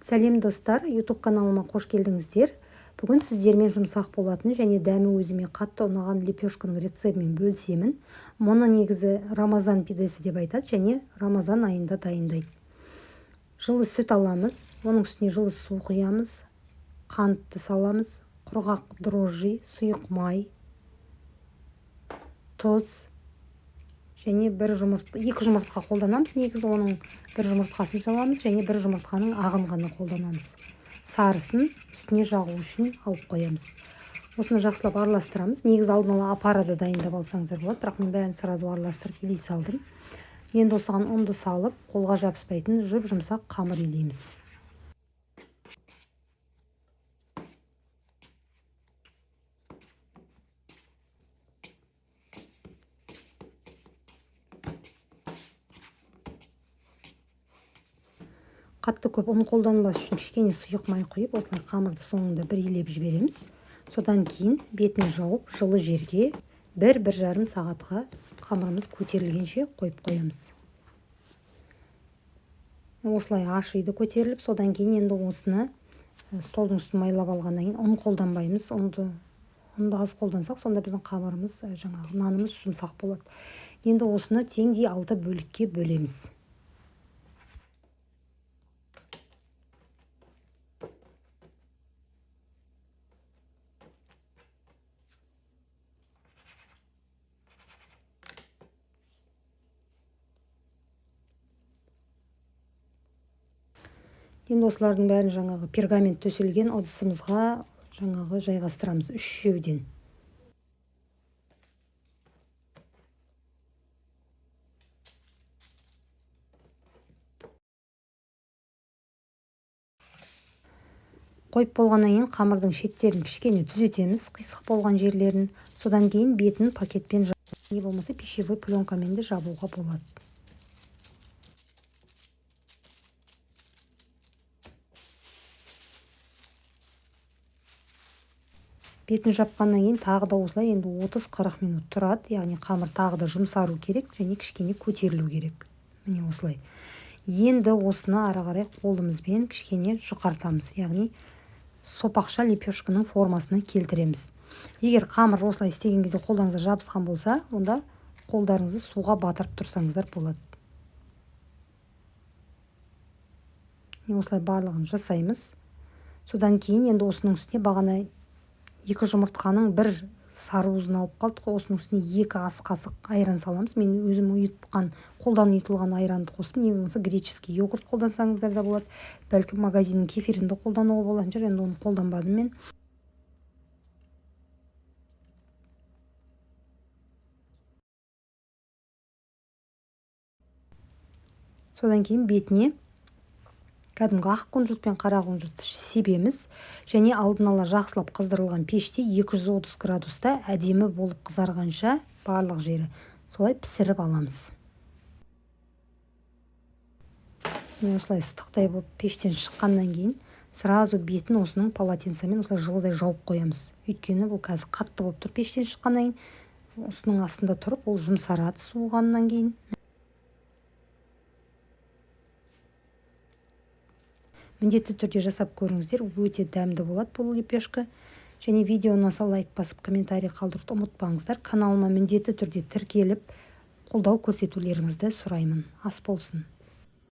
Сәлем, достар! YouTube каналыма қош келдіңіздер! Бүгін сіздермен жұмсақ болатын және дәмі өзіме қатты ұнаған лепешканың рецептімен бөлісемін. Мұны негізі рамазан пидесі деп айтады және рамазан айында дайындайды. Жылы сүт аламыз, оның үстіне жылы су құямыз, қантты саламыз, құрғақ дрожжи, сұйық май, тұз және бір жұмыртқа. Екі жұмыртқа қолданамыз негізі. Оның бір жұмыртқасын саламыз және бір жұмыртқаның ағын ғана қолданамыз, сарысын үстіне жағу үшін алып қоямыз. Осыны жақсылап араластырамыз. Негізі алдын ала опарада дайындап алсаңыздар болады, бірақ мен бәрін сразу араластырып илей салдым. Енді осыған ұнды салып, қолға жабыспайтын жұп жұмсақ қамыр илейміз. Қатты көп ұн қолданбас үшін кішкене сұйық май құйып, осылай қамырды соңында бір илеп жібереміз. Содан кейін бетін жауып, жылы жерге 1-1,5 сағатқа қамырымыз көтерілгенше қойып қоямыз. Осылай ашиды көтеріліп. Содан кейін енді осыны столдың үстін майлап алғаннан кейін ұн қолданбаймыз. Ұнды аз қолдансақ, сонда біздің қамырымыз, жаңағы нанымыз жұмсақ болады. Енді осыны теңдей алты бөлікке бөлеміз. Енді осылардың бәрін жаңағы пергамент төселген ыдысымызға жаңағы жайғастырамыз үшеуден. Қойып болғаннан кейін қамырдың шеттерін кішкене түзетеміз, қисық болған жерлерін. Содан кейін бетін пакетпен не болмаса пищевой пленкамен де жабуға болады. Бетін жапқаннан кейін тағы да осылай енді 30-40 минут тұрады, яғни қамыр тағы да жұмсару керек және кішкене көтерілу керек. Міне, осылай. Енді осыны ары қарай қолымызбен кішкене жұқартамыз, яғни сопақша лепешканың формасына келтіреміз. Егер қамыр осылай істеген кезде қолдарыңызға жабысқан болса, онда қолдарыңызды суға батырып тұрсаңыздар болады. Осылай барлығын жасаймыз. Содан кейін енді осының үстіне бағана екі жұмыртқаның бір сары уызын алып қалдық қой, осының үстіне 2 ас қасық айран саламыз. Мен өзім ұйытқан, қолдан ұйытылған айранды қостым. Не болмаса греческий йогурт қолдансаңыздар да болады, бәлкім, магазиннің кефирін де қолдануға болатын шығар, енді оны қолданбадым мен. Содан кейін бетіне кәдімгі ақ кунжут пен қара кунжут себеміз және алдын ала жақсылап қыздырылған пеште 230 градуста әдемі болып қызарғанша барлық жері солай пісіріп аламыз. Міне, осылай ыстықтай болып пештен шыққаннан кейін сразу бетін осының полотенцемен осылай жылыдай жауып қоямыз, өйткені бұл қазір қатты болып тұр пештен шыққаннан кейін. Осының астында тұрып, ол жұмсарады суығаннан кейін. Міндетті түрде жасап көріңіздер, өте дәмді болады бұл лепешка. Және видео ұнаса, лайк басып, комментарий қалдыруды ұмытпаңыздар. Каналыма міндетті түрде тіркеліп, қолдау көрсетулеріңізді сұраймын. Ас болсын!